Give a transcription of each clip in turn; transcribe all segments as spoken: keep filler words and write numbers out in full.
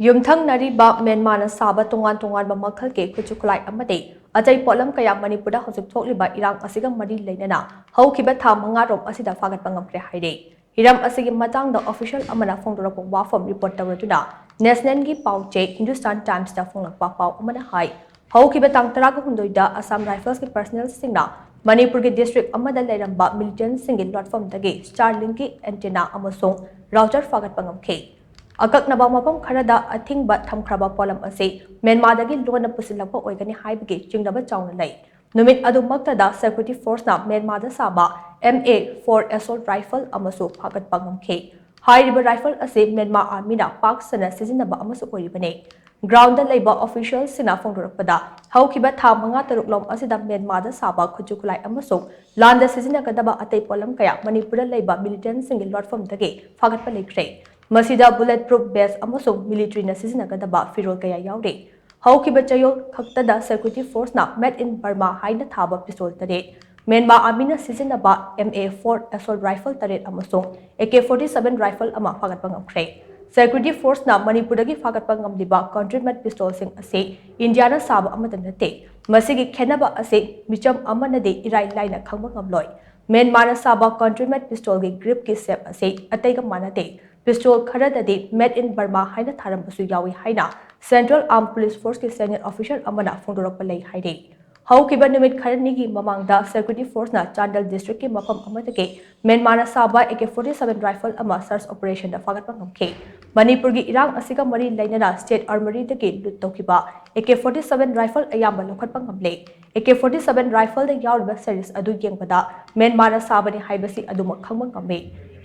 ꯌꯨꯝꯊꯪꯅꯔꯤꯕ ꯃ꯭ꯌꯥꯟꯃꯥꯔꯅ ꯁꯥꯕ ꯇꯣꯉꯥꯟ ꯇꯣꯉꯥꯟꯕ ꯃꯈꯜꯒꯤ ꯈꯨꯠꯁꯨ ꯈꯨꯠꯂꯥꯏ ꯑꯃꯗꯤ ꯑꯇꯩ ꯄꯣꯠꯂꯝ ꯀꯌꯥ ꯃꯅꯤꯄꯨꯔꯗ ꯍꯧꯖꯤꯛ ꯊꯣꯛꯂꯤꯕ ꯏꯔꯥꯡ ꯑꯁꯤꯒ ꯃꯔꯤ ꯂꯩꯅꯅ ꯍꯧꯈꯤꯕ ꯊꯥ ꯃꯉꯥꯔꯣꯝ ꯑꯁꯤꯗ ꯐꯥꯒꯠꯄ ꯉꯝꯈ꯭ꯔꯦ ꯍꯥꯏꯔꯤ꯫ ꯍꯤꯔꯝ ꯑꯁꯤꯒꯤ ꯃꯇꯥꯡꯗ official ꯑꯃꯅ ꯐꯣꯡꯗꯣꯔꯛꯄ ꯋꯥꯐꯝ report ꯇꯧꯔꯗꯨꯅ National ꯒꯤ ꯄꯥꯎ ꯆꯦ Hindustan Times ꯇ ꯐꯣꯡꯂꯛꯄ ꯄꯥꯎ ꯑꯃꯅ ꯍꯥꯏ, ꯍꯧꯈꯤꯕ ꯇꯥꯡ ꯇꯔꯥꯒꯍꯨꯝꯗꯣꯏꯗ Assam Rifles ꯀꯤ personnel ꯁꯤꯡꯅ ꯃꯅꯤꯄꯨꯔꯒꯤ district ꯑꯃꯗ ꯂꯩꯔꯝꯕ militant ꯁꯤꯡꯒꯤ ꯂꯣꯠꯐꯝꯗꯒꯤ Starlink ꯀꯤ antenna ꯑꯃꯁꯨꯡ router ꯐꯥꯒꯠꯄ ꯉꯝꯈꯤ꯫ ꯑꯀꯛꯅꯕ ꯃꯐꯝ ꯈꯔꯗ ꯑꯊꯤꯡꯕ ꯊꯝꯈ꯭ꯔꯕ ꯄꯣꯠꯂꯝ ꯑꯁꯤ ꯃ꯭ꯌꯥꯟꯃꯥꯔꯗꯒꯤ ꯂꯣꯟꯅ ꯄꯨꯁꯤꯜꯂꯛꯄ ꯑꯣꯏꯒꯅꯤ ꯍꯥꯏꯕꯒꯤ ꯆꯤꯡꯅꯕ ꯆꯥꯎꯅ ꯂꯩ꯫ ꯅꯨꯃꯤꯠ ꯑꯗꯨꯃꯛꯇꯗ security force ꯅ ꯃ꯭ꯌꯥꯟꯃꯥꯔꯗ ꯁꯥꯕ M A four assault rifle ꯑꯃꯁꯨ ꯐꯥꯒꯠꯄ ꯉꯝꯈꯤ꯫ ꯍꯥꯏꯔꯤꯕ rifle ꯑꯁꯤ ꯃ꯭ꯌꯥꯟꯃꯥꯔ army ꯅ ꯄꯥꯛ ꯁꯟꯅ ꯁꯤꯖꯤꯟꯅꯕ ꯑꯃꯁꯨ ꯑꯣꯏꯔꯤꯕꯅꯤ꯫ Ground ꯗ ꯂꯩꯕ official ꯁꯤꯡꯅ ꯐꯣꯡꯗꯣꯔꯛꯄꯗ, ꯍꯧꯈꯤꯕ ꯊꯥ ꯃꯉꯥ ꯇꯔꯨꯛ ꯂꯣꯝ ꯑꯁꯤꯗ ꯃ꯭ꯌꯥꯟꯃꯥꯔꯗ ꯁꯥꯕ ꯈꯨꯠꯁꯨ ꯈꯨꯠꯂꯥꯏ ꯑꯃꯁꯨꯡ ꯂꯥꯟꯗ ꯁꯤꯖꯤꯟꯅꯒꯗꯕ ꯑꯇꯩ ꯄꯣꯠꯂꯝ ꯀꯌꯥ ꯃꯅꯤꯄꯨꯔꯗ ꯂꯩꯕ militant ꯁꯤꯡꯒꯤ ꯂꯣꯠꯐꯝꯗꯒꯤ ꯐꯥꯒꯠꯄ ꯂꯩꯈ꯭ꯔꯦ꯫ ꯃꯁꯤꯗ bullet proof vest ꯑꯃꯁꯨꯡ military ꯅ ꯁꯤꯖꯤꯟꯅꯒꯗꯕ ꯐꯤꯔꯣꯜ ꯀꯌꯥ ꯌꯥꯎꯔꯤ꯫ ꯍꯧꯈꯤꯕ ꯆꯌꯣꯜ ꯈꯛꯇꯗ security force ꯅ Made in Burma ꯍꯥꯏꯅ ꯊꯥꯕ pistol ꯇꯔꯦꯠ, ꯃ꯭ꯌꯥꯟꯃꯥꯔ army ꯅ ꯁꯤꯖꯤꯟꯅꯕ M A four assault rifle ꯇꯔꯦꯠ ꯑꯃꯁꯨꯡ A K forty seven rifle ꯑꯃ ꯐꯥꯒꯠꯄ ꯉꯝꯈ꯭ꯔꯦ꯫ Security force ꯅ ꯃꯅꯤꯄꯨꯔꯗꯒꯤ ꯐꯥꯒꯠꯄ ꯉꯝꯂꯤꯕ country made pistol ꯁꯤꯡ ꯑꯁꯤ ꯏꯟꯗꯤꯌꯥꯅ ꯁꯥꯕ ꯑꯃꯠꯇ ꯅꯠꯇꯦ꯫ ꯃꯁꯤꯒꯤ ꯈꯦꯠꯅꯕ ꯑꯁꯤ ꯃꯤꯆꯝ ꯑꯃꯅꯗꯤ ꯏꯔꯥꯏ ꯂꯥꯏꯅ ꯈꯪꯕ ꯉꯝꯂꯣꯏ꯫ ꯃ꯭ꯌꯥꯟꯃꯥꯔꯅ ꯁꯥꯕ country made pistol ꯒꯤ grip ꯀꯤ shape ꯑꯁꯤ ꯑꯇꯩꯒ ꯃꯥꯟꯅꯗꯦ꯫ Pistol ꯈꯔꯗꯗꯤ Made in Burma ꯍꯥꯏꯅ ꯊꯥꯔꯝꯕꯁꯨ ꯌꯥꯎꯏ ꯍꯥꯏꯅ Central Armed Police Force ꯀꯤ senior officer ꯑꯃꯅ ꯐꯣꯡꯗꯣꯔꯛꯄ ꯂꯩ ꯍꯥꯏꯔꯤ꯫ ꯍꯧꯈꯤꯕ ꯅꯨꯃꯤꯠ ꯈꯔꯅꯤꯒꯤ ꯃꯃꯥꯡꯗ security force ꯅ ꯆꯥꯟꯗꯦꯜ district ꯀꯤ ꯃꯐꯝ ꯑꯃꯗꯒꯤ ꯃ꯭ꯌꯥꯟꯃꯥꯔꯅ ꯁꯥꯕ A K forty seven rifle ꯑꯃ search operation ꯗ ꯐꯥꯒꯠꯄ ꯉꯝꯈꯤ꯫ ꯃꯅꯤꯄꯨꯔꯒꯤ ꯏꯔꯥꯡ ꯑꯁꯤꯒ ꯃꯔꯤ ꯂꯩꯅꯅ state armory ꯗꯒꯤ loot ꯇꯧꯈꯤꯕ A K forty seven rifle ꯑꯌꯥꯝꯕ ꯂꯧꯈꯠꯄ ꯉꯝꯂꯦ꯫ A K forty seven rifle ꯗ ꯌꯥꯎꯔꯤꯕ series ꯑꯗꯨ ꯌꯦꯡꯕꯗ ꯃ꯭ꯌꯥꯟꯃꯥꯔꯅ ꯁꯥꯕꯅꯤ ꯍꯥꯏꯕꯁꯤ ꯑꯗꯨꯃꯛ ꯈꯪꯕ ꯉꯝꯃꯤ꯫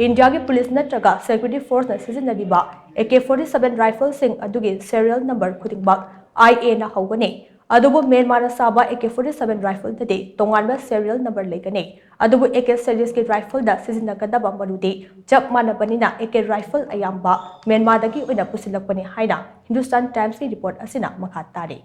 ꯏꯟꯗꯤꯌꯥꯒꯤ police ꯅꯠꯇ꯭ꯔꯒ security force ꯅ ꯁꯤꯖꯤꯟꯅꯔꯤꯕ A K forty seven rifle ꯁꯤꯡ ꯑꯗꯨꯒꯤ serial number ꯈꯨꯗꯤꯡꯃꯛ I A ꯅ ꯍꯧꯒꯅꯤ꯫ ꯑꯗꯨꯕꯨ ꯃ꯭ꯌꯥꯟꯃꯥꯔꯅ ꯁꯥꯕ A K forty seven rifle ꯗꯗꯤ ꯇꯣꯉꯥꯟꯕ serial number ꯂꯩꯒꯅꯤ꯫ ꯑꯗꯨꯕꯨ A K series ꯀꯤ rifle ꯗ ꯁꯤꯖꯤꯟꯅꯒꯗꯕ ꯃꯔꯨꯗꯤ ꯆꯞ ꯃꯥꯟꯅꯕꯅꯤꯅ A K rifle ꯑꯌꯥꯝꯕ ꯃ꯭ꯌꯥꯟꯃꯥꯔꯗꯒꯤ ꯑꯣꯏꯅ ꯄꯨꯁꯤꯜꯂꯛꯄꯅꯤ ꯍꯥꯏꯅ Hindustan Times ꯀꯤ report ꯑꯁꯤꯅ ꯃꯈꯥ ꯇꯥꯔꯤ꯫